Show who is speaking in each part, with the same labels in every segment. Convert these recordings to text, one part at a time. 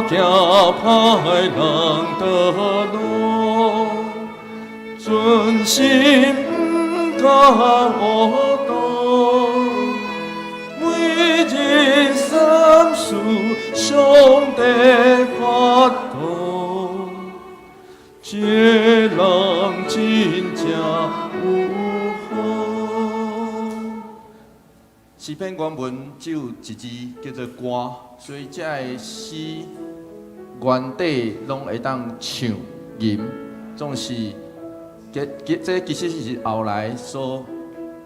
Speaker 1: 行歹人的路，存心毋敢误導，每日三思上帝法度，這人真正有福。
Speaker 2: 詩篇原文只有一字叫做歌，所以這个詩原底攏會當唱吟，總是這其實是後來所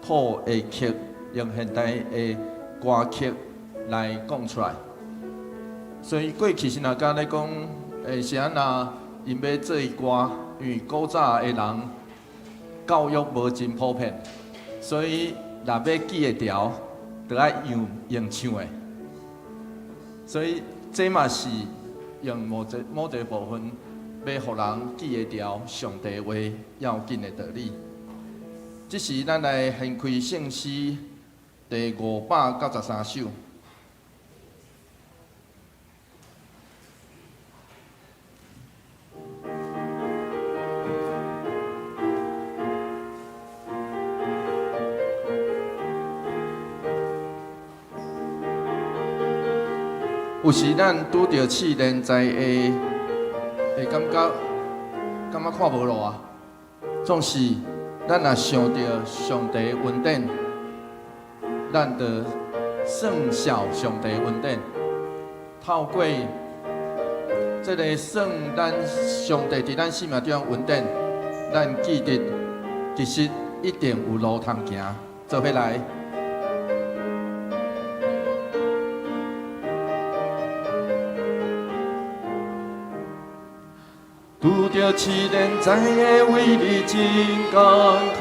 Speaker 2: 譜的曲，用現代的歌曲來講出來。所以過去是若敢咧講，是按怎𪜶欲做歌，因為古早的人教育無真普遍，所以若欲記會牢，就愛用唱的。所以這嘛是用某一個部分，欲予人記會牢上帝話要緊的道理。這時咱來掀開聖詩第593首。有時咱拄著試煉，才會感覺看無路啊。總是咱若想著上帝恩典，咱就算數上帝恩典。透過這个算咱上帝佇咱生命中恩典，咱記得其實一定有路通行。做伙來。
Speaker 1: 拄著試煉，知會為你真艱苦。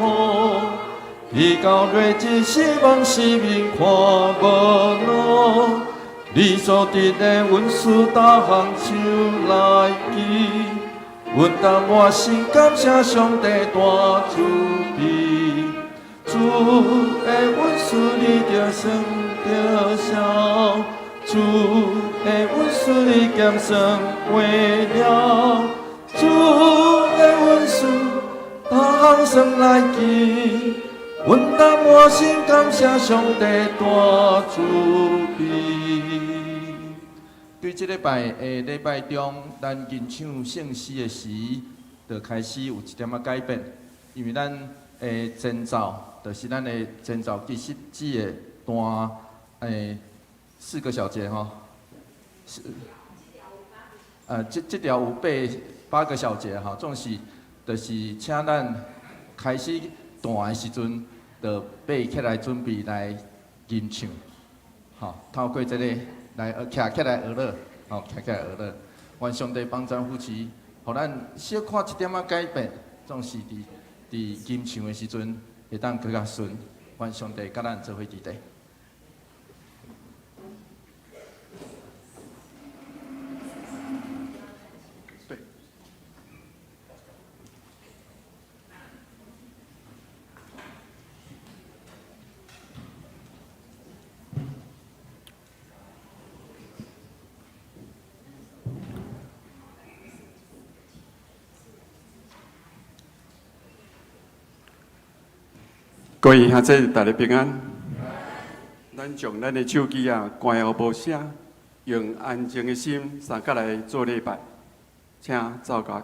Speaker 1: 直到落日失望失眠看無路，你所得的恩賜，逐項手來記，阮擔滿心感謝上帝大慈悲。主的恩賜你著算著數，主的恩賜你減算袂了。主的恩賜，逐項算來記，阮擔滿心感謝上帝大慈悲。
Speaker 2: 對這禮拜的禮拜中，咱吟唱聖詩的時，就開始有一點仔改變，因為咱的前奏，就是咱的前奏，其實只會彈4個小節吼，是，這條有8個小節吼，總是就是請咱開始彈的時陣，就爬起來準備來吟唱，吼，透過這個來徛起來學樂，吼，徛起來學樂，願上帝幫贊扶持，予咱小可一點仔改變，總是佇吟唱的時陣會當閣較順，願上帝佮咱做伙佇底。對。
Speaker 3: 各位兄弟，大家平安。咱將咱的手機啊關予無聲，用安靜的心，三佮來做禮拜，請奏樂。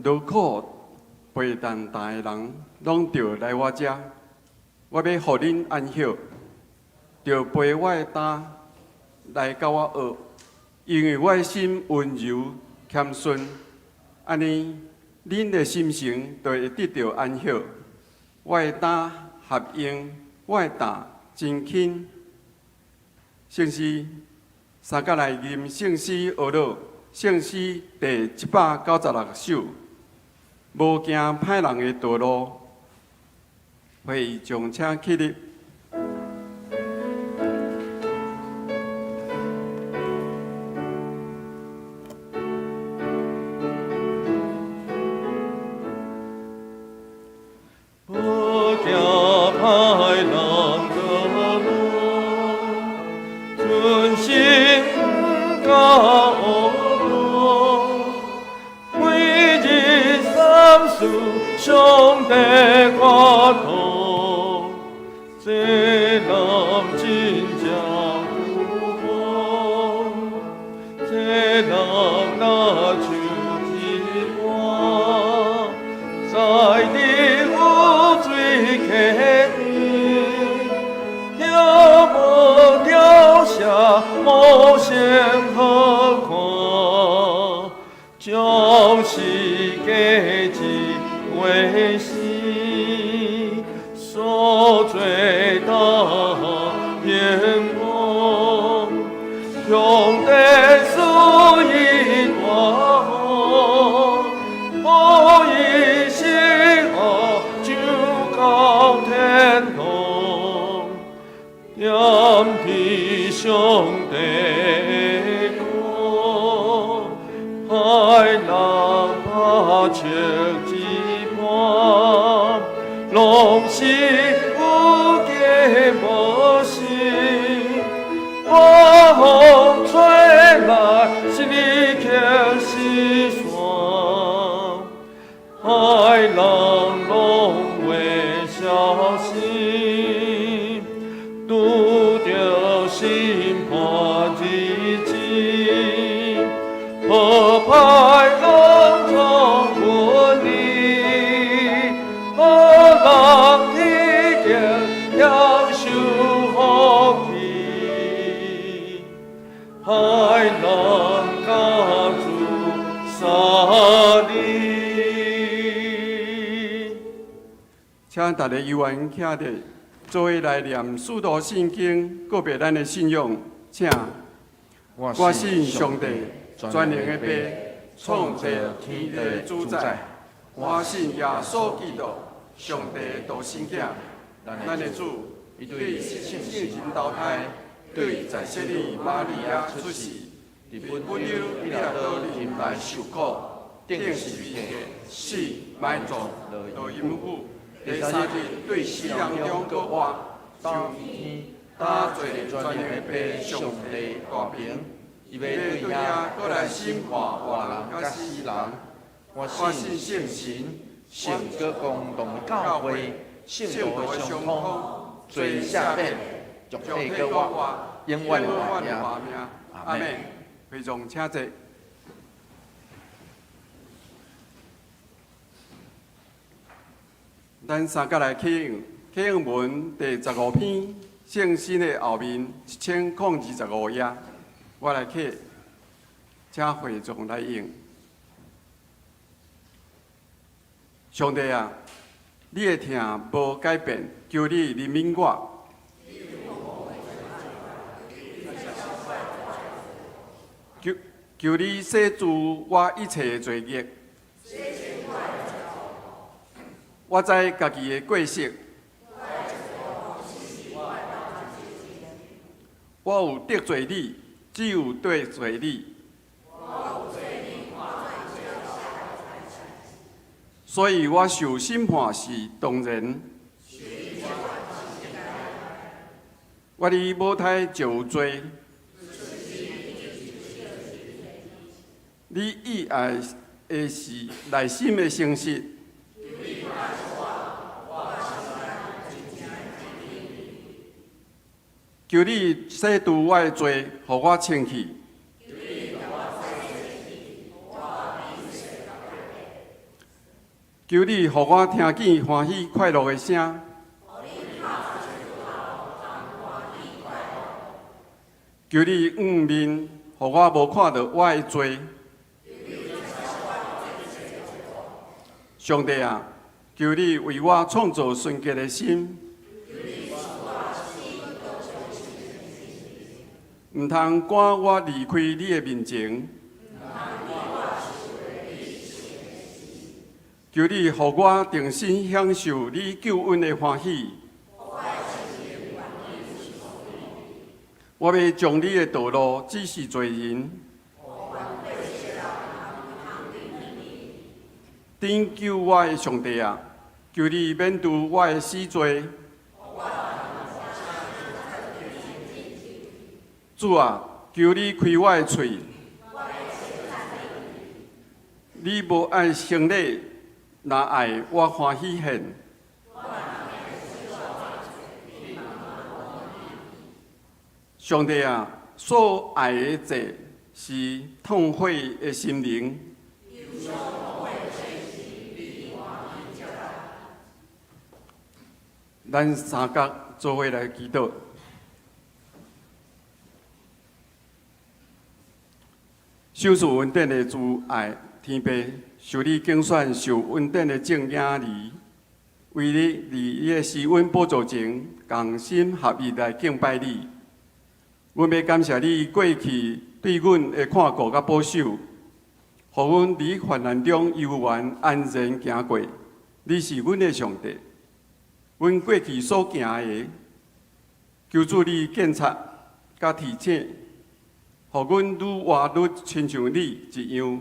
Speaker 3: 勞苦背重擔的人，攏著來我遮，我欲予恁安歇。著背我的擔來佮我學，因為我的心溫柔謙遜，按呢，恁的心神就會得著安歇。我的擔合用，我的擔真輕。聖詩三角來吟聖詩學樂，聖詩第196首，無行歹人的道路，會眾請起立。
Speaker 1: 無行歹人道路，存心佮學樂，每日三思上帝國度，這人真正有福，這人若像一般，在佇有水溪邊，也無凋謝，無閒好看，將是果子為時，所做大眼光，上帝賜予大福，予伊死後就到天堂，踮佇上帝的國，歹人拍笑一般，攏是有價無實。北風吹來，是立刻四散，歹人攏會消失，拄著審判日子，好歹攏總分離，好人天頂享受福氣，歹人佮主相離。
Speaker 3: 請大家有緣徛佇，做伙來念使徒信經，告白咱的信仰。請，我信上帝，全能的父，創造天地的主宰。我信耶穌基督，上帝的獨生囝，咱的主，伊對聖神投胎，對在聖女瑪利亞出世，佇本丟彼拉多忍耐受苦，釘十字架，死埋葬，落陰府，第三日對死人中閣活，上天，搭坐全能的父上帝大爿，伊欲對遐閣來審判活人佮死人。我信聖神，聖閣公同的教會，聖徒的相通，罪赦免，肉體閣活，永遠的活命。阿們。會眾請坐。咱三角來啟用啟用文第15篇聖詩的後面1025頁，我來啟，請會眾來應。上帝啊，你的疼無改變，求你憐憫我。求求你洗除我一切的罪孽。我知家己的過失。我有得罪你，只有得罪你。所以我受審判是當然。我佇母胎就有罪。你意愛的是內心的誠實。求你洗除我的罪，予我清氣。求你予我聽見歡喜快樂的聲。求你掩面，予我無看著我的罪。上帝啊，求你為我創造純潔的心。毋通趕我離開你的面前。求你予我重新享受你救恩的歡喜。我欲將你的道路指示罪人。拯救我的上帝啊，求你免除我的死罪。主啊，求你開我的喙。你無愛行禮，若愛我歡喜獻。上帝啊，所愛的祭是痛悔的心靈。咱三角做伙來祈禱。賞賜恩典的慈愛天父，受你揀選受恩典的眾囝兒，為你佇你的施恩寶座前，同心合意來敬拜你。阮欲感謝你過去對阮的看顧佮保守，予阮佇患難中猶原安然行過。你是阮的上帝，阮過去所行的，求主你鑒察佮提醒，予阮愈活愈親像你一樣。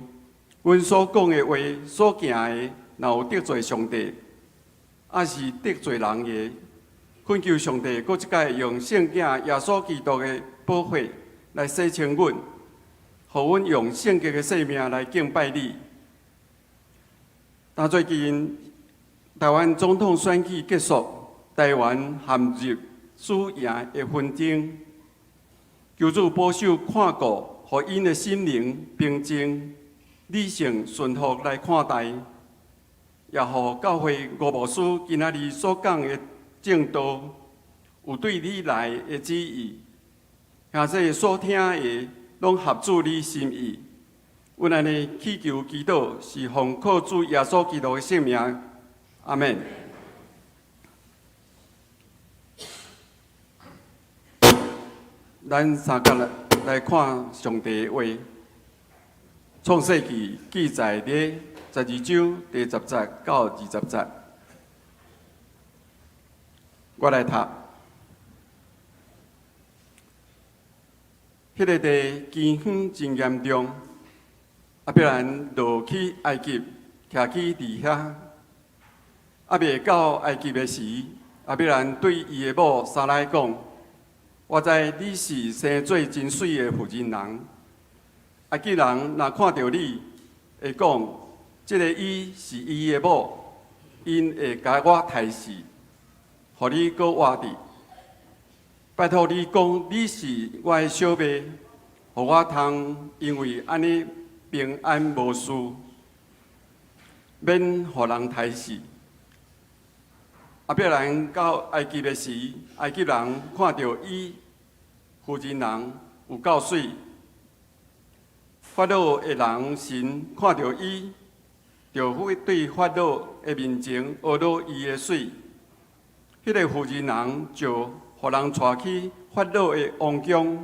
Speaker 3: 阮所講的話、所行的，若有得罪上帝，抑是得罪人的，懇求上帝閣一擺用聖子耶穌基督的寶血來洗清阮，予阮用聖潔的生命來敬拜你。但最近台灣總統選舉結束，台灣陷入輸贏的紛爭，求主保守看顧，予𪜶的心靈平靜、理性、順服來看待，也予教會吳牧師今仔日所講的正道，有對你來的旨意，兄弟所聽的攏合主你心意。阮按呢祈求祈禱，是奉靠主耶穌基督的聖名，阿們。咱三角來來看上帝的話，《創世記》記載佇12章第10節到20節。我來讀。彼個地饑荒真嚴重，亞伯蘭落去埃及，徛起佇遐。猶未到埃及的時，亞伯蘭對伊的某撒拉講：我知你是生做真媠的婦人人。埃及人若看著你，會講：這个伊是伊的某，𪜶會共我刣死，予你閣活著。拜託你講你是我的小妹，予我通因為按呢平安無事，免予人刣死。亞伯蘭到埃及的時，埃及人看著伊婦人人有夠媠，法老的人神看著伊，就會對法老的面前呵咾伊的媠。彼个婦人人就予人帶去法老的王宮。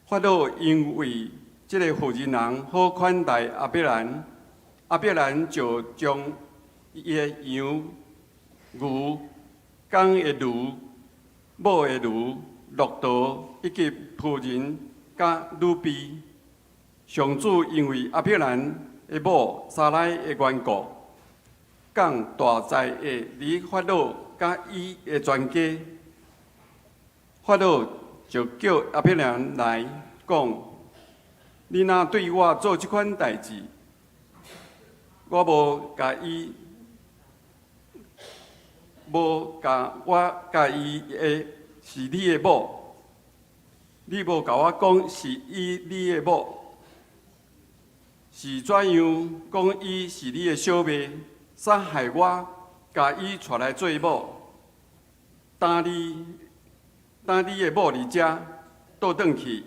Speaker 3: 法老因為這個婦人人好款待亞伯蘭，亞伯蘭就將伊的羊、牛、公的驢、母的驢、駱駝以及僕人佮女婢。上主因為亞伯蘭的某撒拉的緣故，降大災禍佇法老佮伊的全家。法老就叫亞伯蘭來講：你若對我做這款代誌，我無共伊，無共我共伊的是你的某，你無共我講是伊你的某，是怎樣講伊是你的小妹？殺害我，共伊娶來做某。當你當你的某佇遮，倒轉去，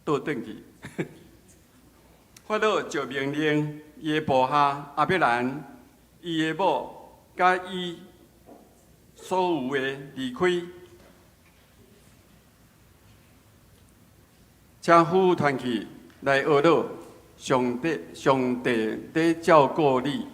Speaker 3: 倒轉去。法老就命令伊的部下亞伯蘭、伊的某佮伊所有的離開。請夫婦團契來學樂，上帝上帝咧照顧你。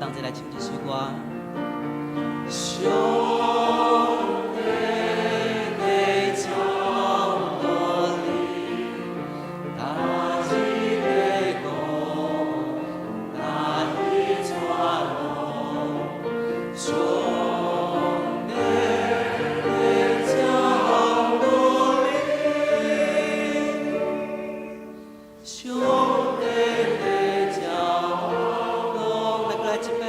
Speaker 4: 同齊來唱這首歌。上帝的照顧你，大日的光，帶你帶路。上帝的照顧你，上帝的照顧，來過來一擺。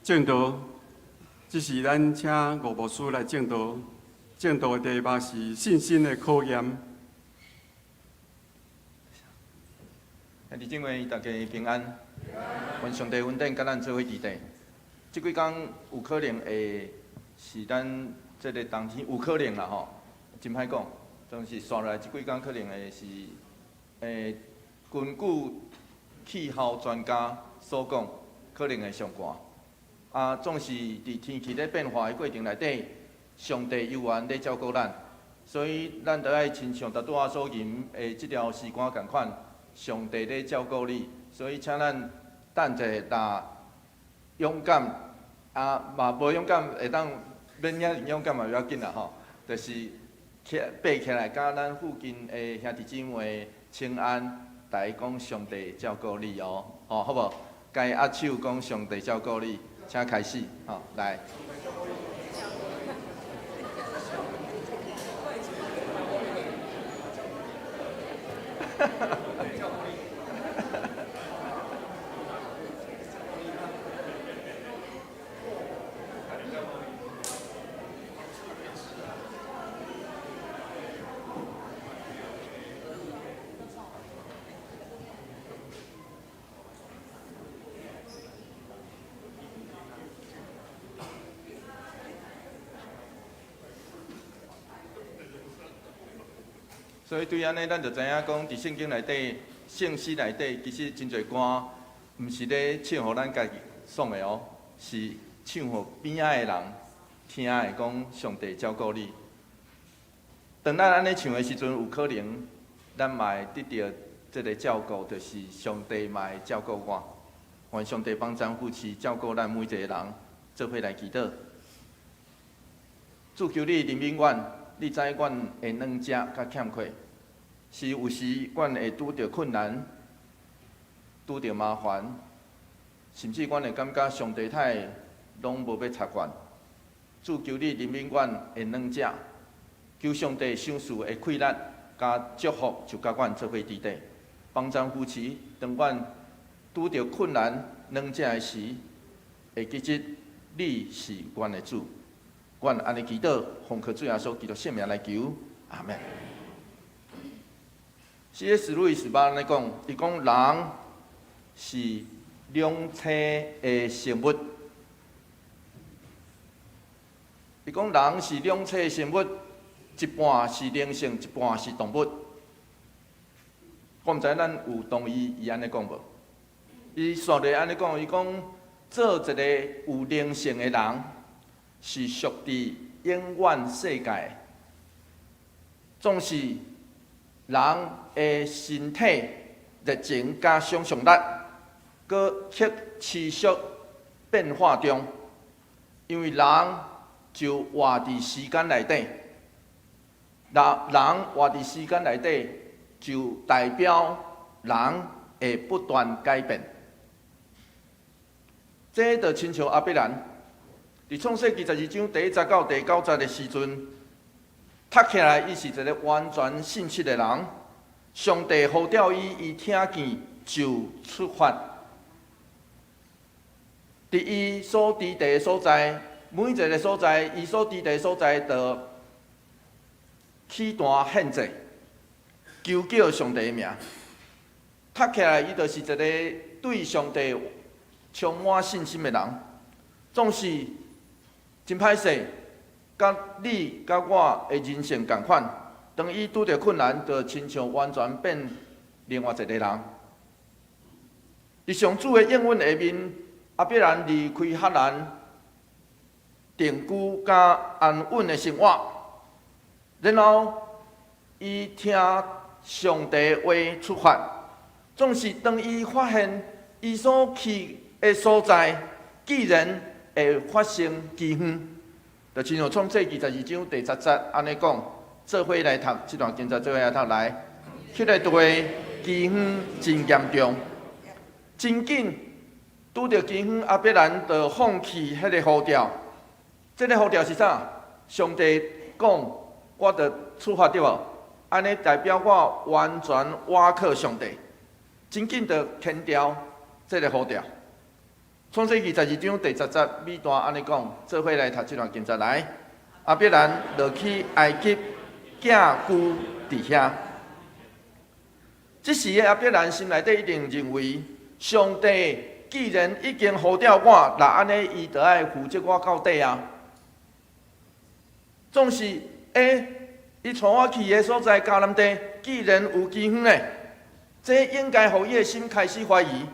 Speaker 3: 證道，這是咱請吳牧師來證道。證道的題目是信心的考驗。
Speaker 2: 兄弟姊妹，大家平安。願上帝恩典佮咱做伙佇底。這幾工有可能會是咱這个冬天，有可能啦吼，真歹講。總是紲來這幾工可能會是，根據氣候專家所講，可能會上寒。啊，總是佇天氣咧變化的過程內底，上帝猶原咧照顧咱，所以咱著愛親像拄拄仔所吟的這條詩歌仝款，上帝咧照顧你，所以請咱等者若勇敢，啊嘛無勇敢會當免遐爾勇敢嘛袂要緊啦吼，就是起爬起來，佮咱附近的兄弟姊妹請安，逐家講上帝照顧你哦，吼好無？共伊握手講上帝照顧你。請開始，好，來。所以對按呢，咱就知影講，佇聖經內底、聖詩內底，其實真濟歌，毋是咧唱予咱家己爽的哦，是唱予邊仔的人聽的，講上帝照顧你。當咱按呢唱的時陣，有可能咱嘛會得著這个照顧，就是上帝嘛會照顧我。願上帝幫贊扶持照顧咱每一個人，做伙來祈禱。主求你憐憫阮，你知阮的軟弱佮欠缺，是有時阮會拄著困難，拄著麻煩，甚至阮會感覺上帝太攏無欲插管。主求你憐憫阮的軟弱，求上帝賞賜的氣力佮祝福就佮阮做伙佇底，幫贊扶持。當阮拄著困難軟弱的時，會記得你是阮的主。阮按呢祈禱，奉靠主耶穌基督聖名來求，阿們。C.S. 路易斯捌按呢講，伊講人是兩棲的生物。伊講人是兩棲的生物，一半是靈性，一半是動物。我毋知咱有同意伊按呢講無？伊紲咧按呢講，伊講做一个有靈性的人，是屬佇永遠世界，總是人的身體熱情佮想像力，閣去持續變化中，因為人就活佇時間內底，人人活佇時間內底，就代表人會不斷改變。這就親像亞伯蘭。佇創世記十二章第一節到第九節的時陣，讀起來，伊是一个完全信實的人。上帝呼召伊，伊聽見就出發。佇伊所佇的所在，每一个所在，伊所佇的所在，就起壇獻祭，求叫上帝的名。讀起來，伊就是一个對上帝充滿信心的人，總是。真歹勢，佮你佮我的人生仝款。當伊拄著困難，就親像完全變另外一个人。佇上主的應允下面，亞伯蘭離開哈蘭，定居佮安穩的生活。然後，伊聽上帝話出發，總是當伊發現伊所去的所在，既然會發生饑荒，就親像創世記十二章第十節按呢講，做伙來讀這段經節，做伙來讀來。彼个地饑荒真嚴重，真緊拄著饑荒，亞伯蘭就放棄彼个呼召。這个呼召是啥？上帝講，我著出發對無？按呢代表我完全倚靠上帝，真緊就牽掉這个呼召。創世記12章第10節，尾段按呢講，做伙來讀這段經節來。亞伯蘭落去埃及，寄居佇遐。這時的亞伯蘭心內底一定認為，上帝既然已經呼召我，若按呢，伊就愛負責我到底啊。總是，伊帶我去的所在迦南地，既然有饑荒咧，這應該予伊的心開始懷疑。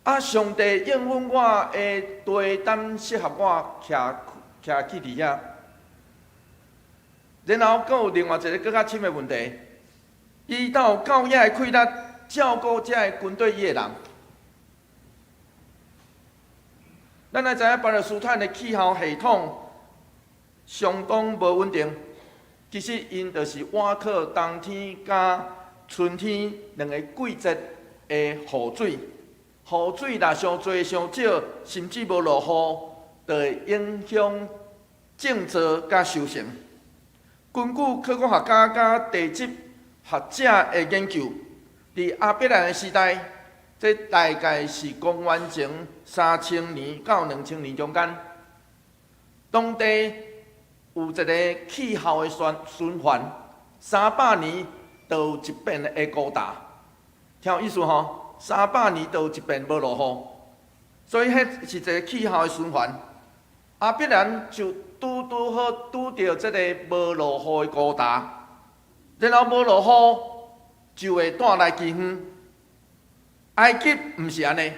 Speaker 2: 啊！上帝應允我的地，敢適合我徛徛去佇遐。然後，閣有另外一个閣較深的問題，伊敢有夠遐的氣力照顧這个軍隊伊的人？咱來知影巴勒斯坦的氣候系統相當無穩定，其實𪜶就是倚靠冬天佮春天兩个季節的雨水。雨水若傷濟傷少，甚至無落雨，就會影響種植佮收成。根據考古學家佮地質學者的研究，佇亞伯蘭的時代，這大概是公元前3000年到2000年中間，當地有一个氣候的循環，300年就有一變的高潮，聽有意思吼？300年就有一遍無落雨，所以彼是一个氣候的循環。亞伯蘭就拄拄好拄著這个無落雨的高潮，然後無落雨就會帶來饑荒。埃及毋是按呢，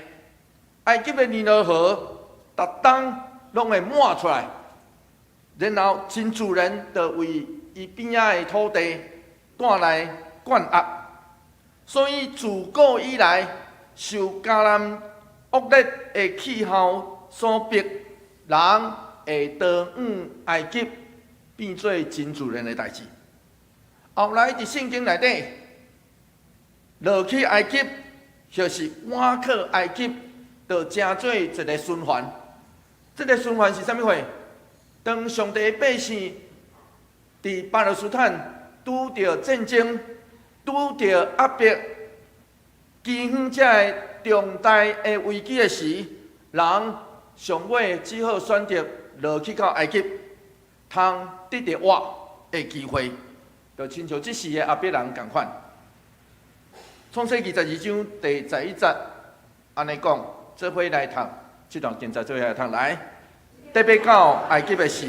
Speaker 2: 埃及的尼羅河逐冬攏會滿出來，然後真自然就為伊邊仔的土地帶來灌壓。所以自古以來，受迦南惡劣的氣候所逼，人會逃往埃及，變做真自然的代誌。後來佇聖經內底，落去埃及，就是倚靠埃及，就成做一个循環。這个循環是啥物貨？當上帝百姓佇巴勒斯坦拄著戰爭，拄著壓迫、饑荒這个重大的危機的時，人上尾只好選擇落去到埃及，通得著活的機會，就親像這時的亞伯蘭仝款。創世記12章第11節按呢講，做伙來讀這段經節，做伙來讀來。得欲到埃及的時，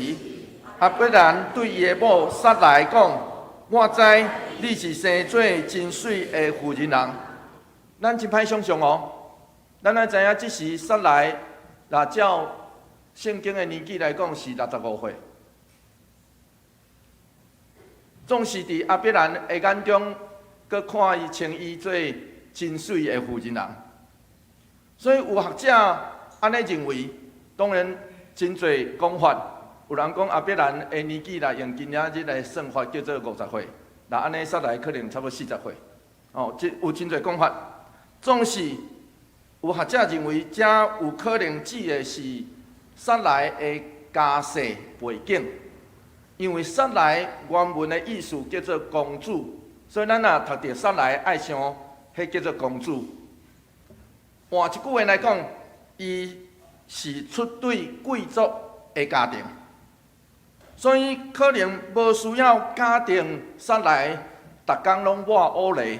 Speaker 2: 亞伯蘭對伊的某撒萊講：我知你是生做真媠的婦人人。咱真歹想象哦，咱愛知影這時撒萊，若照聖經的年紀來講是65歲，總是佇亞伯蘭的眼中，閣看伊稱伊做真媠的婦人人。所以有學者按呢認為，當然真濟講法，有人講亞伯蘭的年紀來用今仔日來算法叫做50歲，若按呢撒萊可能差不多40歲。哦，這有真濟講法。總是有學者認為，這有可能指的是撒萊的家世背景，因為撒萊原文的意思叫做公主，所以咱若讀著撒萊愛想，彼叫做公主。換一句話來講，伊是出對貴族的家庭，所以可能無需要假定撒萊逐工攏抹烏泥。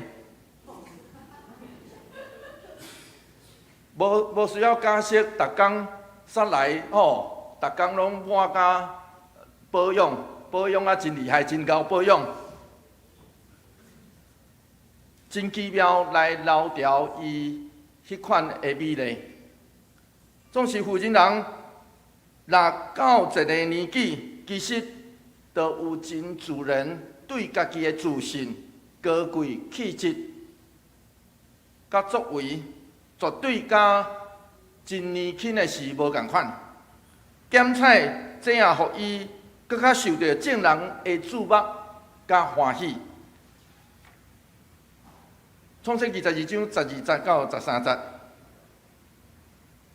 Speaker 2: 無需要假設，逐工撒萊吼，逐工攏抹甲保養，保養啊真厲害，真𠢕保養，真奇妙來留牢伊彼款的美麗。總是婦人人，若到一個年紀，其實就有真自然對家己的自信、高貴氣質、佮作為，絕對佮真年輕的時無仝款。兼且這也予伊閣較受著眾人的注目佮歡喜。創世記12章12節到13節，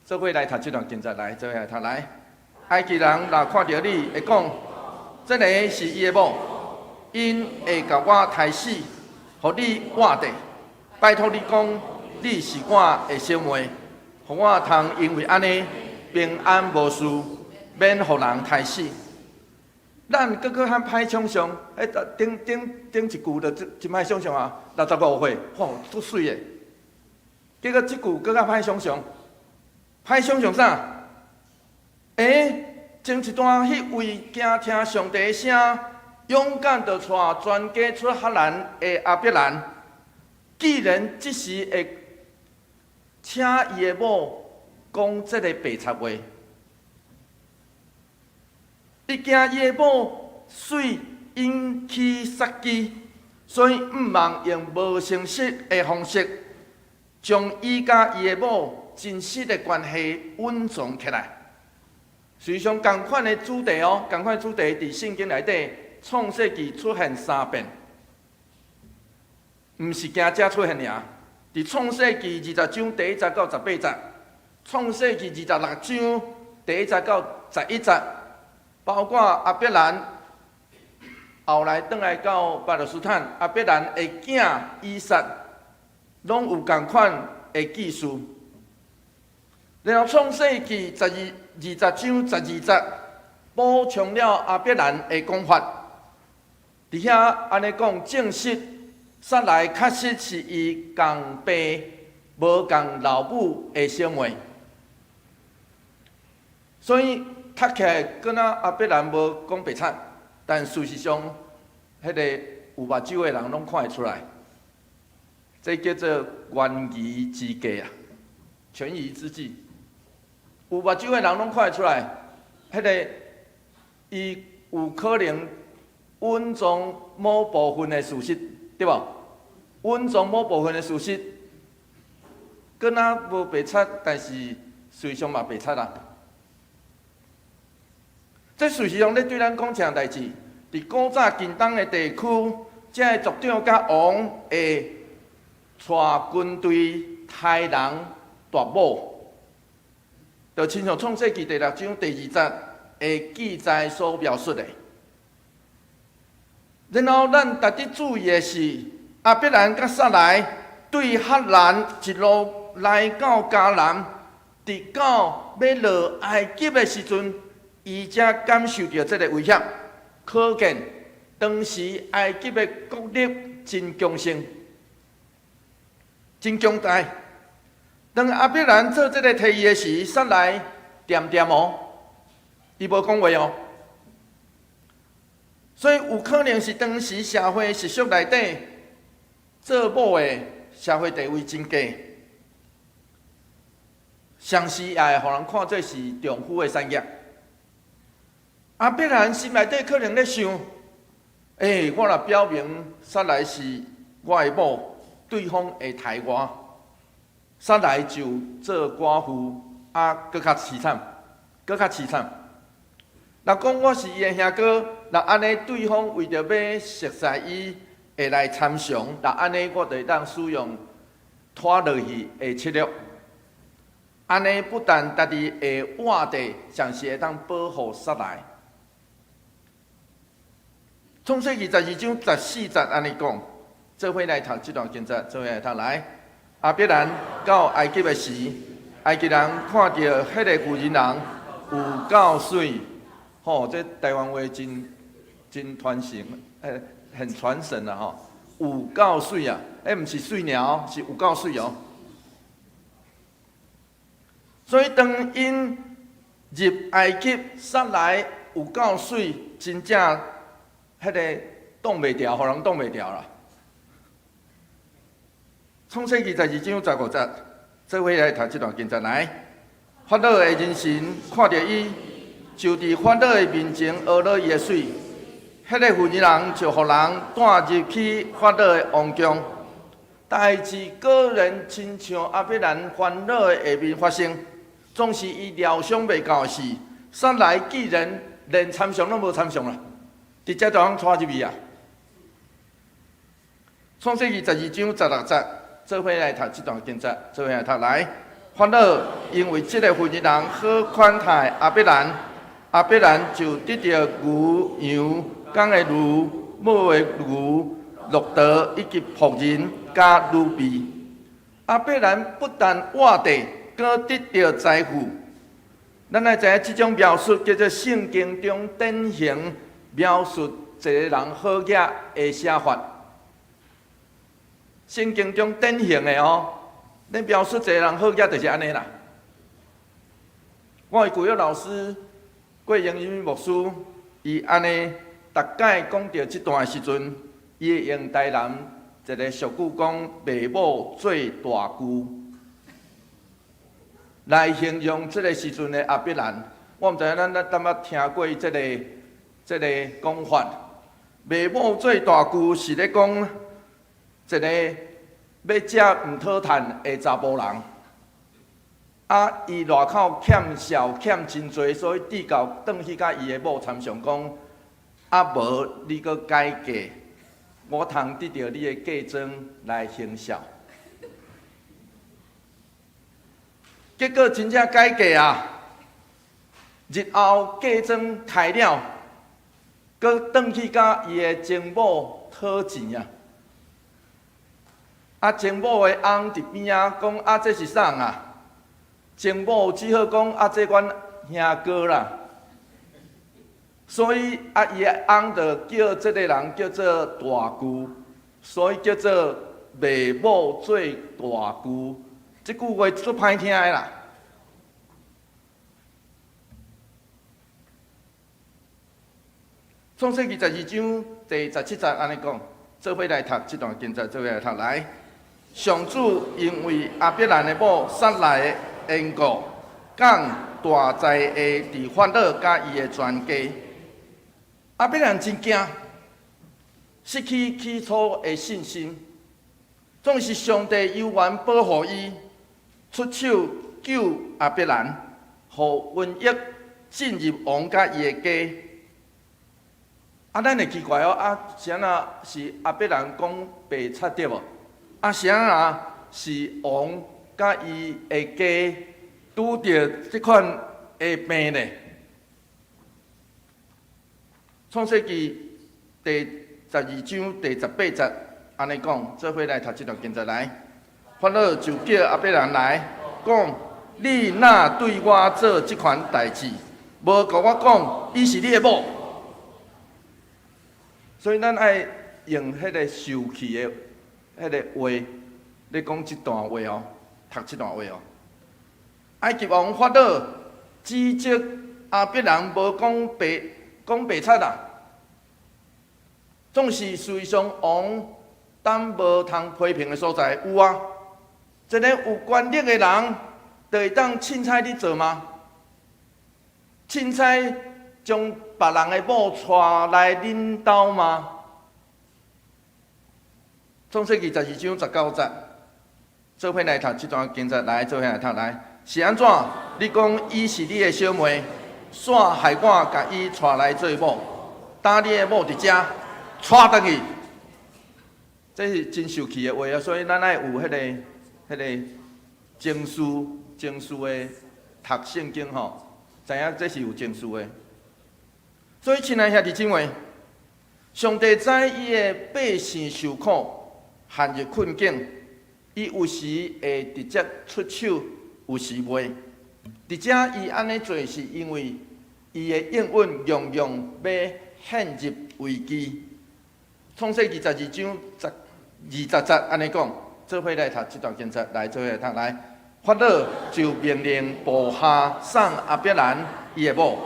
Speaker 2: 做伙來讀這段經節來，做伙來讀來。埃及人若看著你，會講：這个是伊的某，𪜶會共我刣死，予你活著。拜託你講，你是我的小妹，予我通因為按呢平安無事，免予人刣死。咱閣閣較歹想像，彼頂頂頂一句就真真歹想像啊！65歲，吼，足媠的。結果這句閣較歹想像，歹想像啥？欸，前一段彼位驚聽上帝聲，勇敢地帶全家出哈蘭的亞伯蘭，既然這時會請伊的某講這个白賊話，伊驚伊的某媠引起殺機，所以毋茫用無誠實的方式，將伊佮伊的某真實的關係隱藏起來。實際上，仝款的主題哦，仝款的主題佇聖經內底創世記出現三遍，毋是驚這出現爾。佇創世記20章第1節到18節，創世記26章第1節到11節，包括亞伯蘭後來轉來到巴勒斯坦，亞伯蘭的囝以撒，攏有仝款的記述。然後創世記20章12節，補充了亞伯蘭的講法。佇遐按呢講，證實撒萊確實是伊仝爸無仝老母的小妹，所以讀起來敢若亞伯蘭無講白賊，但事實上，彼个有目睭的人攏看會出來，這叫做權宜之計啊，權宜之計。有目睭的人攏看會出來，彼个伊有可能隱藏某部分的事實，對無？隱藏某部分的事實，敢若無白賊，但是事實上嘛白賊啊。這事實上咧對咱講一項代誌，佇古早近東的地區，這个族長佮王會帶軍隊刣人奪某，就親像創世記第六章第二節的記載所描述的。然後咱值得注意的是，亞伯蘭佮撒萊對哈蘭一路來到迦南，直到欲落埃及的時陣，伊才感受著這个危險。可見當時埃及的國力真強盛，真強大。當亞伯蘭做這个提議的時，撒萊恬恬哦，伊無講話哦。所以有可能是當時社會習俗內底做某的社會地位真低，同時也會予人看做是丈夫的產業。亞伯蘭心內底可能咧想：欸，我若表明撒萊是我的某，對方會刣我，撒萊就做寡婦，啊，閣較淒慘，閣較淒慘。若講我是伊的兄哥，若按呢對方為著欲熟似伊，會來參詳，若按呢我就會當使用拖落去的策略。按呢不但家己會活著，同時會當保護撒萊。創世記12章14節按呢講，做伙來讀這段經節，做伙來讀來。亞伯蘭到埃及的時，埃及人看著彼个婦人人有夠媠，吼，這台灣話真真傳神，很傳神啊！吼，有夠媠啊，彼毋是媠爾哦，是有夠媠哦。所以當𪜶入埃及，撒萊有夠媠，真正彼个擋袂牢，予人擋袂牢啦。創世記12章15節，做伙來讀這段經節來。法老的人臣看著伊，就佇法老的面前呵咾伊的媠。彼个婦人人就予人帶入去法老的王宮。代誌果然親像亞伯蘭煩惱的下面發生，總是伊料想袂到的是，撒萊竟然連參詳攏無參詳啦，直接就通帶入去啊！創世記12章16節，做伙來讀這段經節，做伙來讀來。法老因為這个婦人人好款待亞伯蘭，亞伯蘭就得著牛羊、公的驢、母的牛、駱駝以及僕人佮女婢。亞伯蘭不但活著，閣得著財富。咱來知影這種描述叫做聖經中典型描述一個人好額的寫法。聖經中典型的哦，咧描述一個人好額就是按呢啦。我的舊約老師郭英英牧師，伊按呢逐擺講著這段的時陣，伊會用台南一个俗語講“賣某做大舅”來形容這个時陣的亞伯蘭。我毋知影咱咱敢捌聽過這个講法。賣某做大舅是咧講一个欲食毋討趁的查埔人。啊！伊內口欠數欠真濟，所以至到轉去共伊的某參詳講：啊無你閣改嫁，我通得著你的嫁妝來行孝。結果真正改嫁啊！日後嫁妝開了，閣轉去共伊的前某討錢啊！啊，前某的翁佇邊仔講：啊，這是啥啊？前某只好講：啊，這阮兄哥啦。所以啊，伊的翁就叫這个人叫做大舅，所以叫做賣某做大舅。這句話足歹聽的啦。創世記十二章第十七節按呢講，做伙來讀這段經節，做伙來讀來。上主因為亞伯蘭的某撒萊的緣故，降大災禍佇法老佮伊的全家。亞伯蘭真驚，失去起初的信心。總是上帝猶原保護伊，出手救亞伯蘭，予瘟疫進入王佮伊的家。啊，咱會奇怪哦，啊，是按怎是亞伯蘭講白賊對無？啊，是按怎是王佮伊的家拄著這款的病呢？創世記第十二章第十八節按呢講，做伙來讀這段經節來。法老就叫亞伯蘭來講：你哪對我做這款代誌？無共我講，伊是你的某。所以咱愛用彼个受氣的彼个話，咧講這段話哦，讀這段話哦。埃及王法老指責亞伯蘭無講白講白賊啦，總是事實上王當無通批評的所在有啊。一个有權力的人，就會當凊彩咧做嗎？凊彩將別人的某帶來恁兜嗎？創世記十二章十九節，做伙來讀這段經節來，做伙來讀來，是按怎？你講伊是你的小妹，煞害我共伊帶來做某，今你的某佇遮，帶轉去。這是真受氣的話啊！所以咱愛有彼个情緒，情緒的讀聖經吼，知影這是有情緒的。所以，親愛兄弟姊妹，上帝知伊的百姓受苦，陷入困境，伊有時會直接出手，有時袂。佇遮伊按呢做，是因為伊的應允樣樣欲陷入危機。創世記十二章十二十節按呢講，做伙來讀這段經節，來做伙來讀來。法老就命令部下送亞伯蘭伊的某，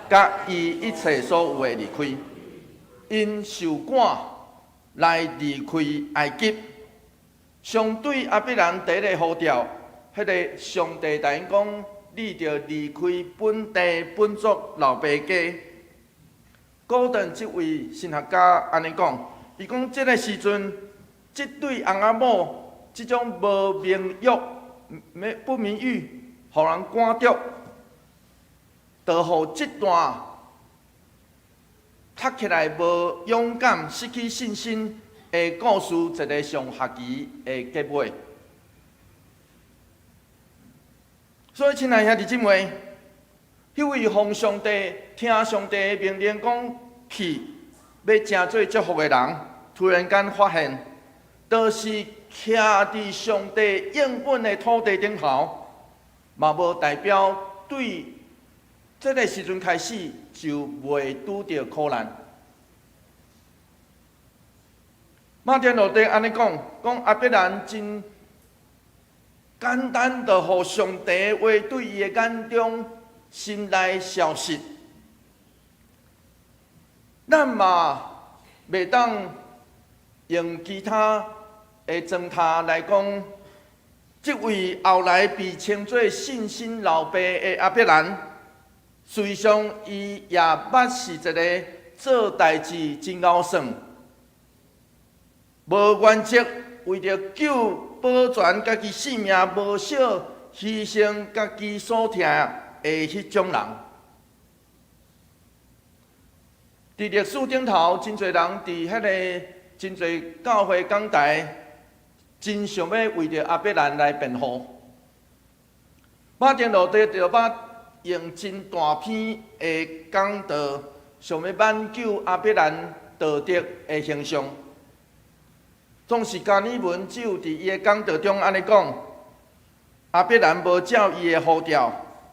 Speaker 2: 佮伊一切所有的離開，𪜶受趕來離開埃及。相對亞伯蘭第一个呼召，彼个上帝答應講：你著離開本地本族老爸家。高登這位神學家按呢講，伊講這个時陣，這對翁仔某這種無名譽、不名譽，予人趕著，就予這段讀起來無勇敢、失去信心的故事，一个上合宜的結尾。所以，親愛兄弟姊妹，彼位奉上帝聽上帝的命令講去，欲成做祝福的人，突然間發現，就是徛佇上帝應允的土地頂頭，嘛無代表對這个時陣開始就袂拄著苦難。馬丁路德按呢講，講亞伯蘭真簡單，就予上帝話對伊的眼中心內消失。咱嘛袂當用其他的狀態來講，這位後來被稱做信心老爸的亞伯蘭，事實上伊也捌是一个做代誌真𠢕算，無原則，為著救保全家己性命，無惜犧牲家己所疼的彼種人。佇歷史頂頭，真濟人佇彼个真濟教會講台，真想欲為著亞伯蘭來辯護。馬丁路德就捌用真大篇的講道，想欲挽救亞伯蘭道德的形象。總是加爾文只有佇伊的講道中按呢講：亞伯蘭無照伊的呼召，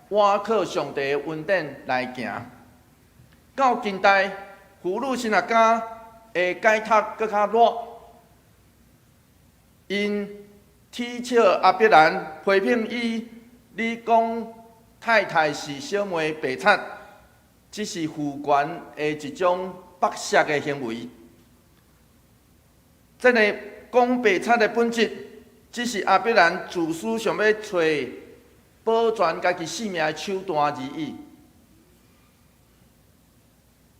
Speaker 2: 倚靠上帝的恩典來行。到近代，婦女神學家的解讀閣較熱，𪜶恥笑亞伯蘭，批評伊，你講太太是小妹白賊，這是父權的一種剝削的行為。這个講白賊的本質，只是亞伯蘭自私想欲揣保全家己性命的手段而已。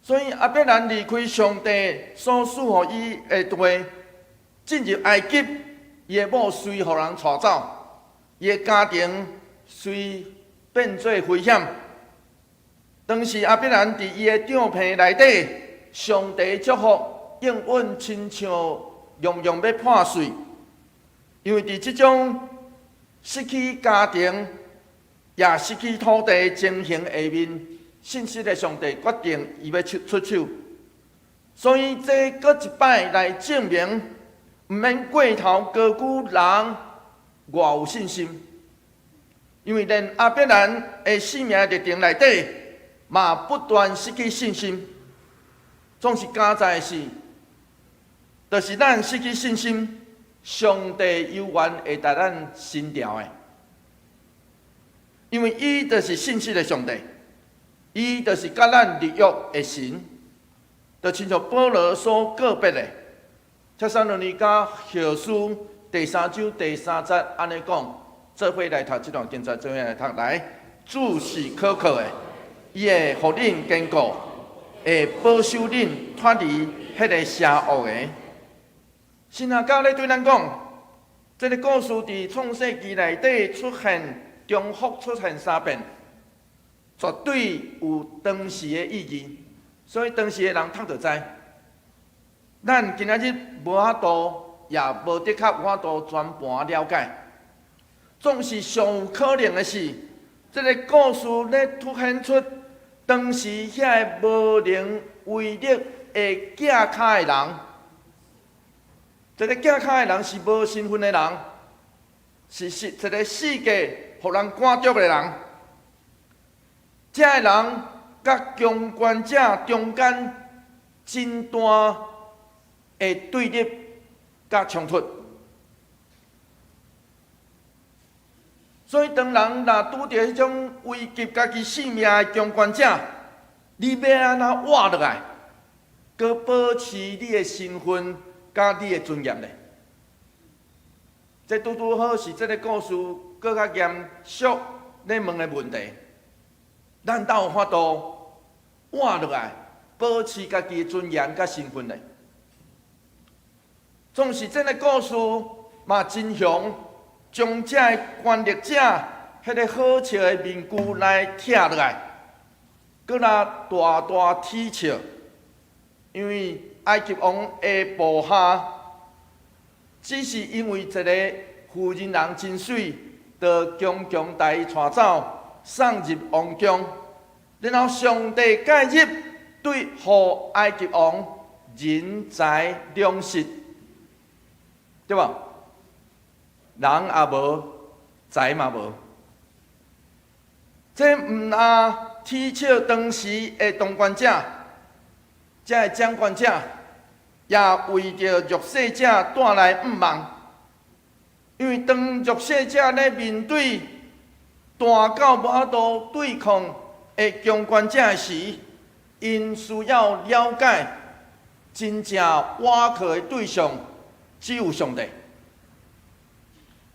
Speaker 2: 所以亞伯蘭離開上帝所賜予伊的地，進入埃及，伊的某隨予人帶走，伊的家庭隨變做危險。當時亞伯蘭佇伊的帳棚內底，上帝祝福應允親像樣樣欲破碎，因為佇這種失去家庭，也失去土地情形下面，信實的上帝決定伊欲出出手，所以這閣一擺來證明，毋免過頭高估人偌有信心，因為連亞伯蘭的生命歷程內底，嘛不斷失去信心，總是佳哉的是，就是咱失去信心，上帝猶原會帶咱伸牢的，因為伊就是信實的上帝，伊就是佮咱立約的神，就親像保羅所告別的，帖撒羅尼迦後書第三章第三節按呢講，做伙來讀這段經節，做伙來讀來，主是可靠的，伊會予恁堅固，會保守恁脫離彼个邪惡的。神學家咧對咱講，這个故事佇創世記內底出現，重複出現三遍，絕對有當時的意義。所以當時的人讀就知。咱今仔日無法度，也無的確有法度全盤了解。總是上有可能的是，這个故事咧凸顯出當時遐个無能為力的寄跤的人。這个寄跤的人是無身份的人，是一个世界予人趕逐的人。這个人佮強權者中間真大的對立佮衝突。所以當人若拄著彼種危及家己性命的強權者，你欲按怎活落來，閣保持你的身份佮你的尊嚴咧？這拄拄好是這个故事閣較嚴肅咧問的問題。咱敢有法度活落來，保持家己的尊嚴佮身份咧？總是這个故事嘛真雄，將這个權力者彼个好笑的面具來拆落來，閣來大大恥笑，因為埃及王的部下，只是因為一个婦人人真媠，就強強共伊帶走，送入王宮，然後上帝介入，對予埃及王人財兩失，對無？人也無，財嘛無。這毋但取笑當時的當權者，這个掌權者，也為著弱勢者帶來毋望。因為當弱勢者咧面對大到無法度對抗的強權者時，𪜶需要了解真正倚靠的對象只有上帝。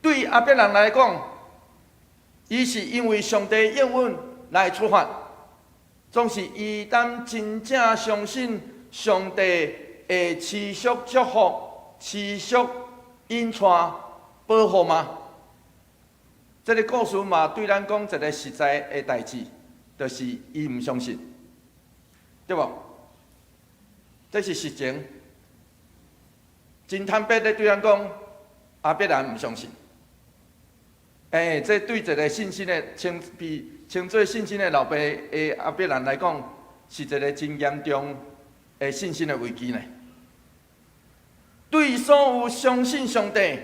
Speaker 2: 對亞伯蘭來講，伊是因為上帝應允來出發，總是伊當真正相信上帝會持續祝福、持續引帶保護嗎？這个故事嘛，對咱講一个實在的代誌，就是伊毋相信，對無？這是實情，真坦白的對咱講，亞伯蘭毋相信。欸，這對一个信心的稱被稱做信心的老爸的亞伯蘭來講，是一个真嚴重的信心的危機呢。對所有相信上帝、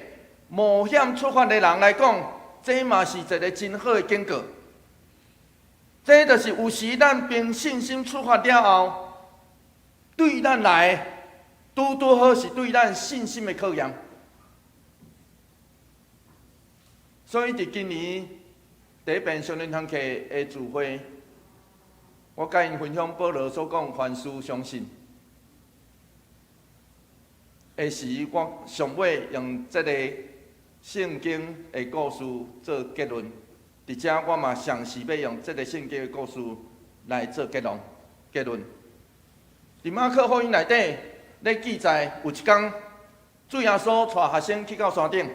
Speaker 2: 冒險出發的人來講，這嘛是一个真好的警告。這就是有時咱憑信心出發了後，對咱來，拄拄好是對咱信心的考驗。所以，佇今年第一遍少年堂課的聚會，我佮𪜶分享保羅所講凡事相信的時，我上尾用這个聖經的故事做結論。佇遮我嘛嘗試欲用這个聖經的故事來做結論。結論。佇馬可福音內底咧記載，有一工，主耶穌帶學生去到山頂，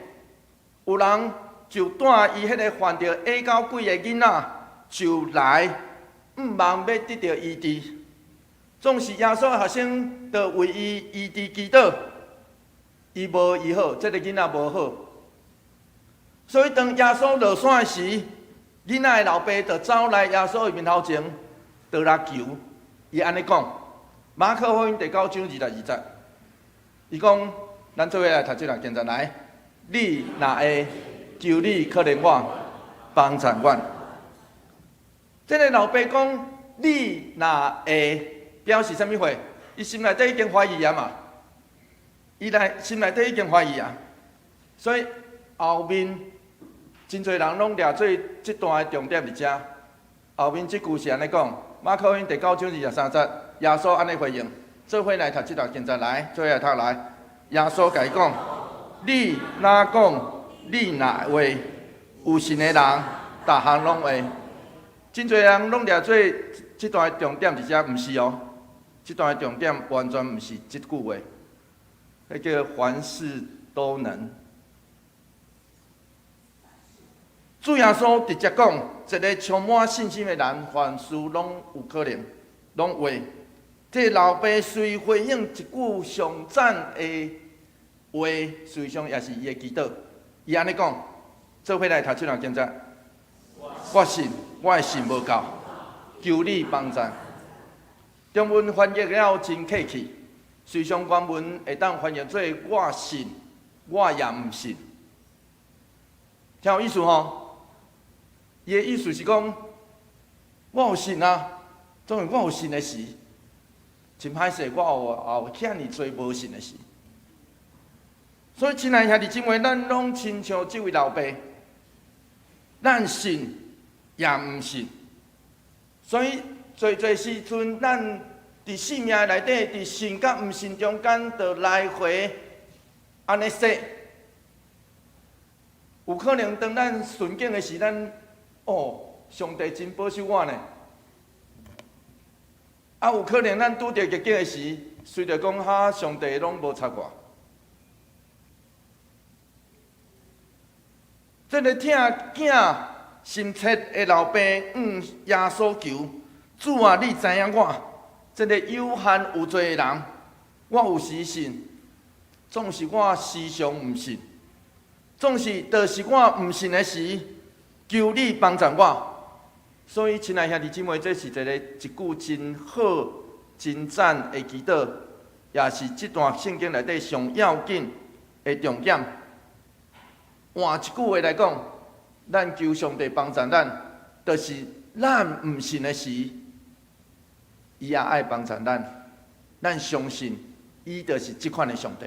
Speaker 2: 有人就帶伊彼个患著穢狗鬼的囡仔，就來向望欲得著醫治。總是耶穌的學生就為伊醫治祈禱，伊無醫好，這个囡仔無好。所以當耶穌落山的時，囡仔的老爸就走來耶穌的面頭前，就來求。伊按呢講，馬可福音第九章22節，伊講：咱做伙來讀這段經節來，你若會，求你可憐我，幫贊阮。這个老爸講：你若會，表示啥物話？伊心內底已經懷疑啊嘛，伊內心內底已經懷疑啊，所以後面真濟人攏掠做這段的重點佇遮。後面這句是按呢講，馬可福音第九章23節，耶穌按呢回應：做伙來讀這段經節來，做伙來讀來。耶穌共伊講：你若講你若會，有信的人，逐項攏會。真濟人攏掠做這段的重點佇遮，毋是哦。這段的重點完全毋是這句話，彼叫凡事都能。主耶穌直接講，一个充滿信心的人，凡事攏有可能，攏會。這老爸雖回應一句上讚的話，事實上也是伊的祈禱。伊按呢講，做伙來讀這段經節。我信，我的信無夠，求你幫贊。中文翻譯了真客氣，事實上原文會當翻譯做我信，我也毋信。聽有意思吼？伊的意思是講，我有信啊，總是我有信的時，真歹勢，我有遐爾濟無信的時。所以，親愛兄弟姊妹，咱攏親像這位老爸，咱信也毋信。所以，濟濟時陣，咱佇生命內底，佇信佮毋信中間，就來回按呢說。有可能當咱順境的時，咱哦，上帝真保守我呢。啊，有可能咱拄著逆境的時，隨著講哈，上帝攏無插我。這个疼囝心切的老爸，向耶穌求：主啊，你知影我，這个有限有罪的人，我有時信，總是我時常毋信，總是就是我毋信的時，求你幫助我。所以，親愛兄弟姊妹，這是一个一句真好、真讚的祈禱，也是這段聖經內底上要緊的重點。換一句話來講，咱求上帝幫助咱，就是咱毋信的時，伊也愛幫助咱。咱相信，伊就是這款的上帝。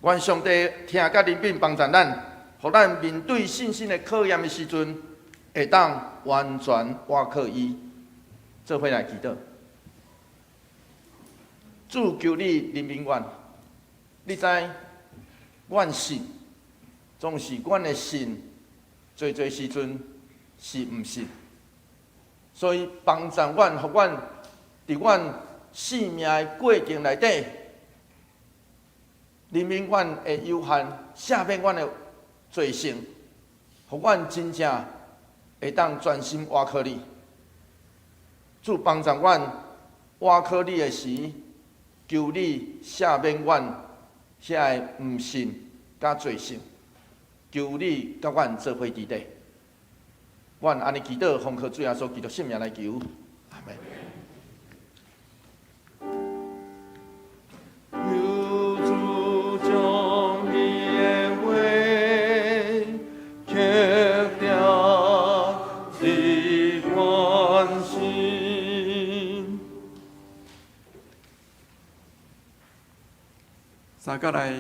Speaker 2: 願上帝疼佮憐憫幫助咱，予咱面對信心的考驗的時陣，會當完全倚靠伊。做伙來祈禱。主求你憐憫阮，你知阮信，總是阮的信，濟濟時陣是毋信，所以幫助阮，予阮佇阮生命的過程內底，憐憫阮的有限，赦免阮的罪性，予阮真正會當專心倚靠你。主幫助阮倚靠你的時，求你赦免阮遐个毋信佮罪性，求你佮阮做伙佇底。阮按呢祈禱，奉靠主耶穌基督聖名來求，阿們。
Speaker 1: 求主將伊的話刻定佇阮心。
Speaker 3: 三角來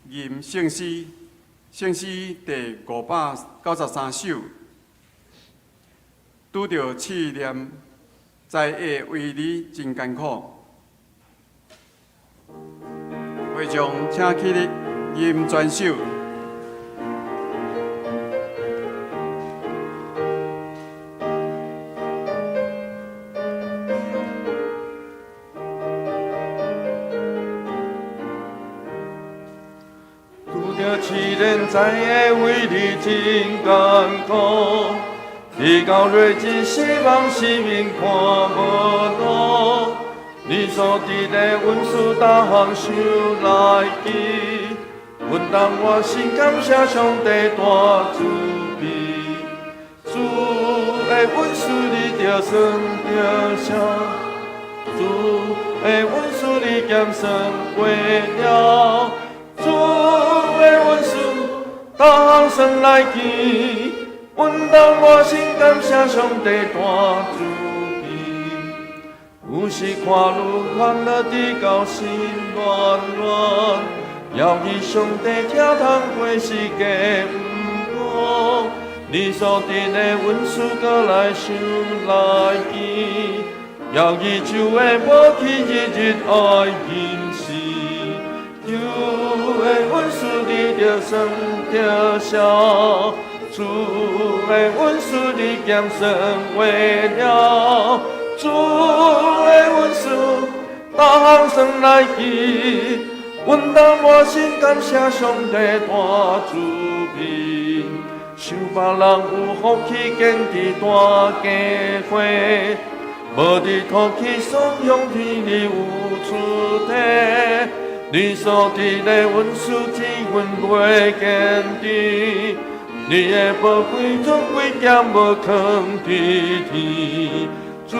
Speaker 3: 吟聖詩，聖詩第593首，拄著試煉，知會為你真艱苦。會眾請起立吟全首。
Speaker 1: 拄著試煉，知會為你真艱苦。直到末日，失望四面看無路。你所賜的恩賜，逐項想來記。阮當我心感謝上帝大慈悲。主的恩賜你著算著啥？主的恩賜你減算過了。主的恩賜，逐項算來記。阮當我心感謝上帝大慈悲。有時看愈煩惱，直到心亂亂，猶記上帝疼痛過時間毋過。你所賜的恩賜，閣來想來記，猶記主的無棄，日日愛認識。主的恩賜你著算著啥？主的恩賜你減算過了。主的恩賜，逐項算來記。阮當我心感謝上帝大慈悲。想別人有福氣，堅持大家伙，無佇土氣雙向天裡有出體。你所賜的恩賜，賜阮袂堅持。你的寶貴尊貴，減無囥佇天。主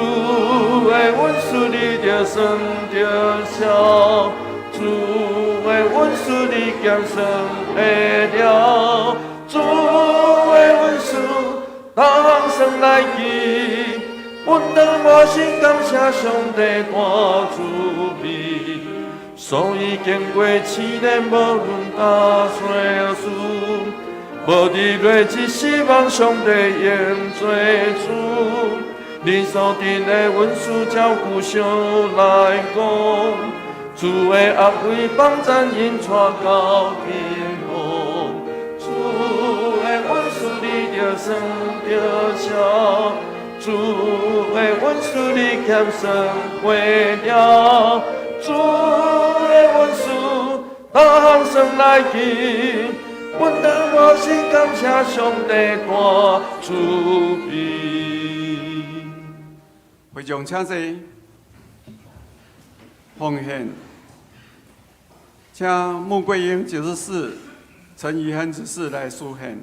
Speaker 1: 的恩賜，你著算著啥？主的恩賜，你減算會了。主的恩賜，逐項算來記。阮當我心感謝上帝大慈悲。所以經過試煉，無論大細事，無佇末日失望，上帝永做主。你所賜的恩賜，照久想來講，主的安慰幫贊𪜶帶到天堂。主的恩賜，你著算著啥？主的恩賜，你減算過了。主的恩賜，逐項算來記。阮當我心感謝上帝大慈悲。
Speaker 3: 會眾請坐，奉獻，請穆桂英執事、陳怡亨執事來書獻。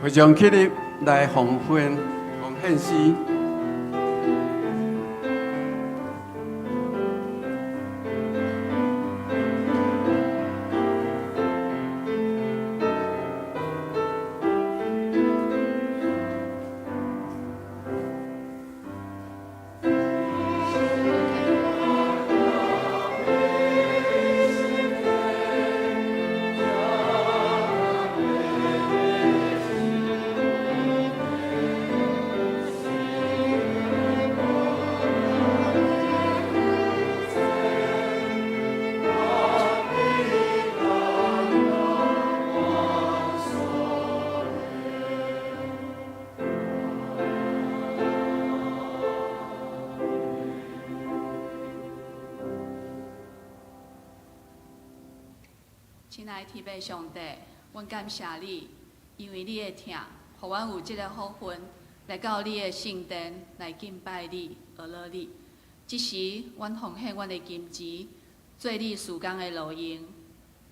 Speaker 3: 非常起立來奉獻奉獻詩。
Speaker 5: 親愛的天父上帝，阮感謝你，因為你的疼，予阮有這个福分來到你的聖殿來敬拜你、學樂你。這時，阮奉獻阮的金錢，做你事工的路用，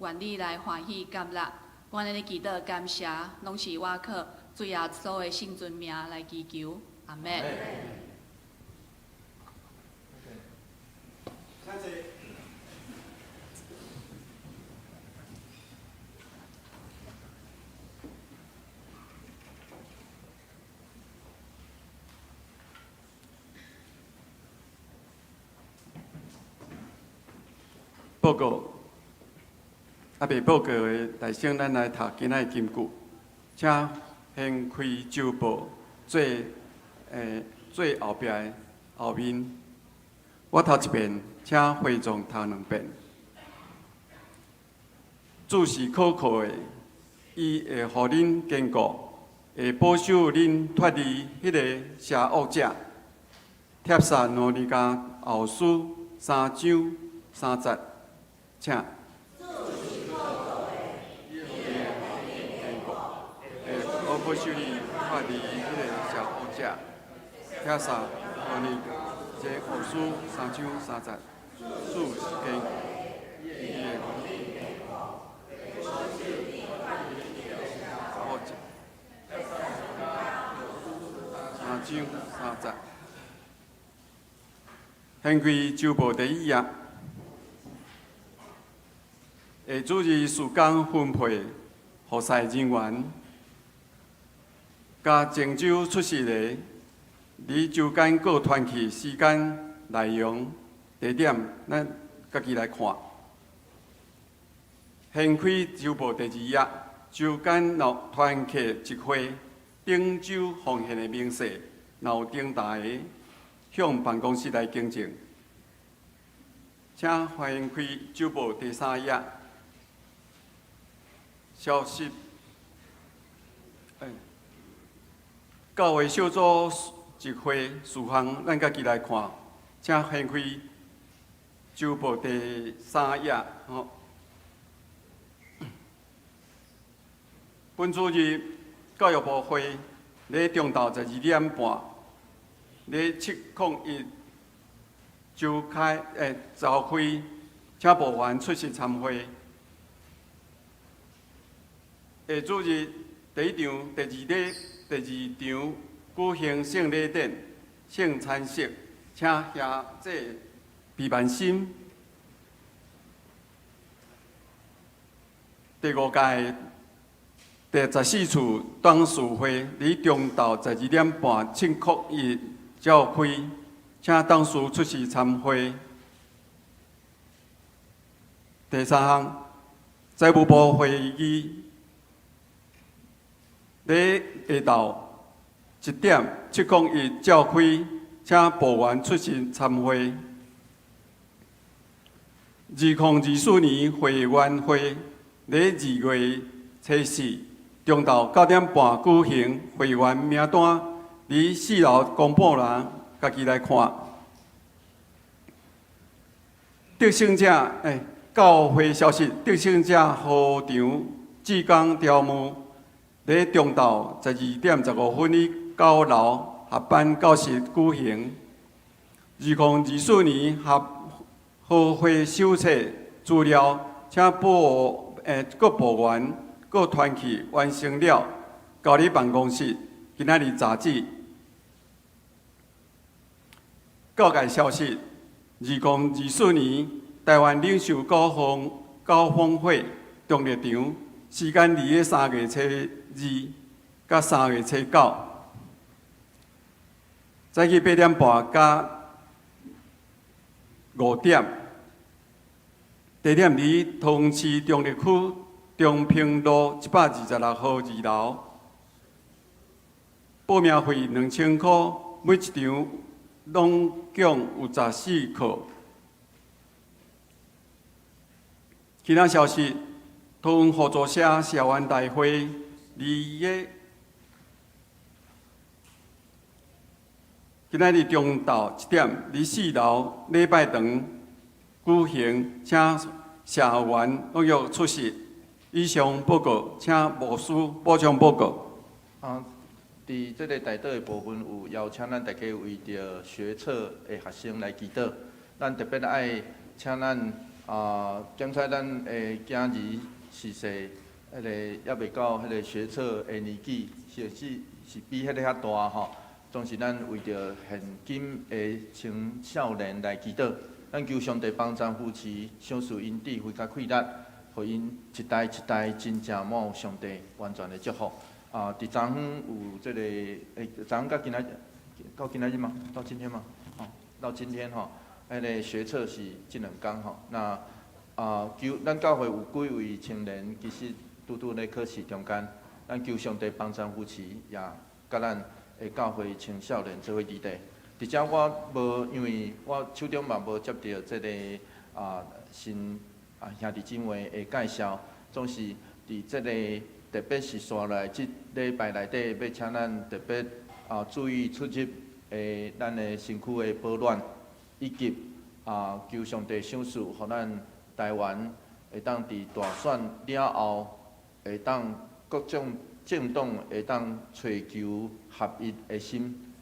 Speaker 5: 願你來歡喜接納。阮的祈禱感謝，攏是倚靠主耶穌的聖尊名來祈求，阿們。
Speaker 3: 報告，猶未報告的，大先咱來讀今仔的金句，請掀開週報最後壁的後面。我讀一遍，請會眾讀兩遍。主是可靠的，伊會予恁堅固，會保守恁脫離彼个邪惡者。帖撒羅尼迦後書三章三節，請。會保守你脫離彼个邪惡者。帖撒羅尼迦後書三章三節，主是堅固，伊會。三章三節，掀開週報第一頁，下主日事工分配服侍人員，佮前周出席的，佇週間各團契時間內容、地點，咱家己來看。掀開週報第二頁，週間若團契集會頂週奉獻的明細，若有重大的，向辦公室來更正。請翻開週報第三頁。消息，教會小組集會事項，咱家己來看。請翻開週報第三頁。吼，本主日教育部會咧中晝12點半，咧701召開，召開，請部員出席參會。下主日第一場、第二禮、第二場舉行聖禮典、聖餐式，請兄弟畢萬心。第五屆第十四次董事會佇中晝12點半701召開，請董事出席參會。第三項，財務部會議佇下晝1點701召開，請部員出席參會。2024年會員會佇2月初四中晝9點半舉行，會員名單佇四樓公布欄，家己來看。得勝者，教會消息，得勝者合場志工招募，佇中晝12點15分於九樓合班教室舉行。2024年合合會手冊資料，請各部員、各團契完成了，交你办公室。今仔日截止。教界消息：2024年台灣領袖高峰會中壢場，時間佇咧3月初2佮3月初9，早起8點半佮5點。地點佇桃園市中壢區中平路126號二樓。報名費2000箍，每一場攏共有14課。其他消息：桃園互助社社員大會佇咧今仔日中晝1點，佇4樓禮拜堂舉行，請社員踴躍出席。以上報告，請牧師補充報告。
Speaker 2: 啊，佇這个代禱的部分，有邀請咱大家為著學測的學生來祈禱。咱特別愛請咱啊，檢查咱的囝兒是說，彼个猶未到彼个學測的年紀，甚至是比彼个較大吼。總是咱為著現今的青少年來祈禱，咱求上帝幫贊扶持，賞賜𪜶智慧佮氣力，予𪜶一代一代真正滿有上帝完全的祝福。啊，佇昨昏有這个，昨昏到今仔到今仔日嗎？到今天嗎？吼，到今天吼，彼个學測是這兩工吼。那啊，求咱教會有幾位青年，其實拄拄咧考試中間，咱求上帝幫贊扶持，也佮咱的教會青少年做伙佇咧。佇遮我無，因為我手中嘛無接著這个啊新啊兄弟姊妹的介紹，總是佇這个特別是紲來這禮拜內底，欲請咱特別啊注意出入的咱的身軀的保暖，以及啊求上帝賞賜，予咱台灣會當佇大選了後，會當各種政黨會當揣求合一的心，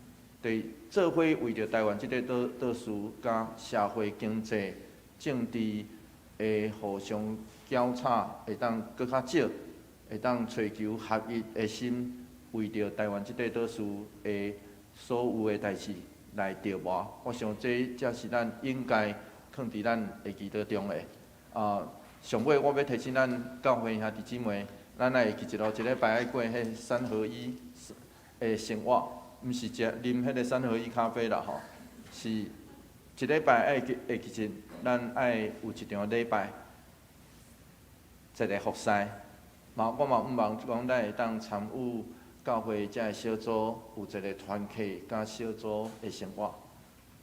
Speaker 2: 佇做伙為著台灣這個島島嶼佮社會經濟、政治的互相交叉，會當閣較少，會當揣求合一的心，為著台灣這個島嶼的所有的代誌來琢磨。我想這才是咱應該囥佇咱的祈禱中的。啊，上尾我欲提醒咱教會兄弟姊妹，咱愛會記一囉，一禮拜愛過彼三合一的生活，毋是食啉彼个三合一咖啡啦吼，是一禮拜愛記會記得，咱愛有一場禮拜，一个服侍。嘛，我嘛向望講咱會當參與教會遮个小組，有一个團契佮小組的生活。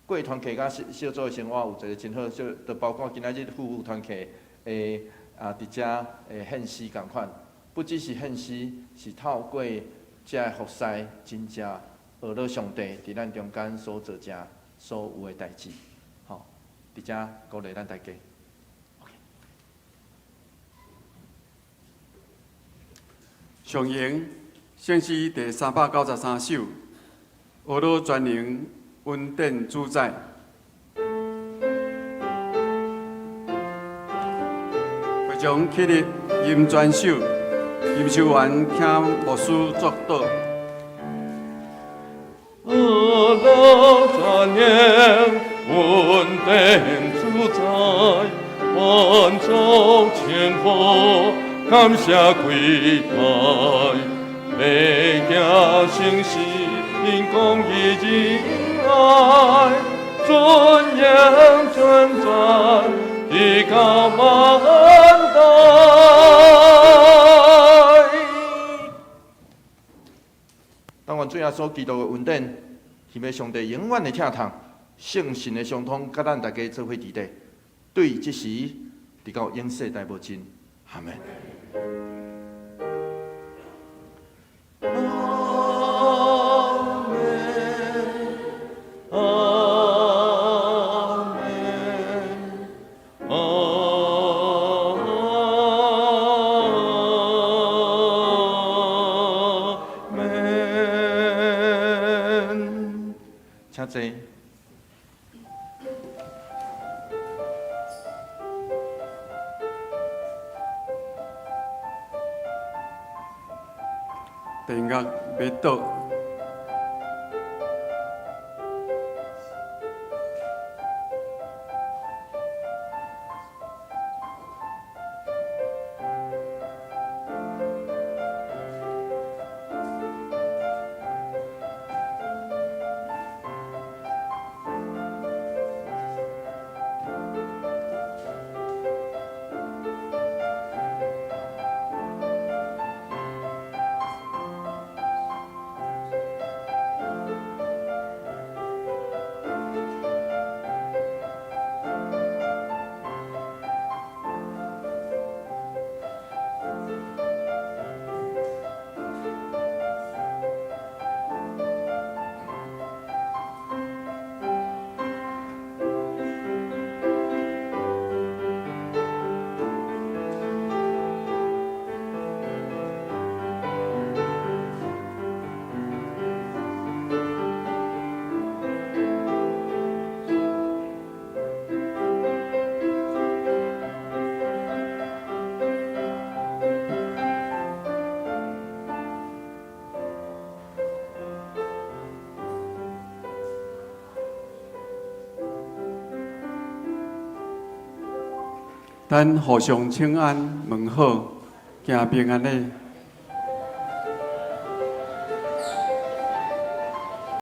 Speaker 2: 過團契佮小小組的生活有一个真好，就包括今仔日夫婦團契的啊，佇遮的獻詩仝款，不只是獻詩，是透過遮个服侍，真正學了上帝佇咱中間所做成所有的代誌，吼，佇遮鼓勵咱大家。OK。
Speaker 3: 上榮聖詩第393首，學老全能恩典主宰。會長起立吟全首，吟首完請牧師作禱。
Speaker 1: 阿羅全能恩典主宰，萬族千福感謝歸台，禮行誠實因公義仁愛，尊嚴尊傳直到萬代。
Speaker 2: 但願主耶穌基督的恩典，天父上帝永遠的疼痛，聖神的相通，佮咱大家做伙佇咧，對這時，直到永世代無盡。阿門。
Speaker 1: 阿門，阿門，阿門。
Speaker 2: 請坐。
Speaker 3: 第地獄欲倒。咱互相請安問好，行平安禮。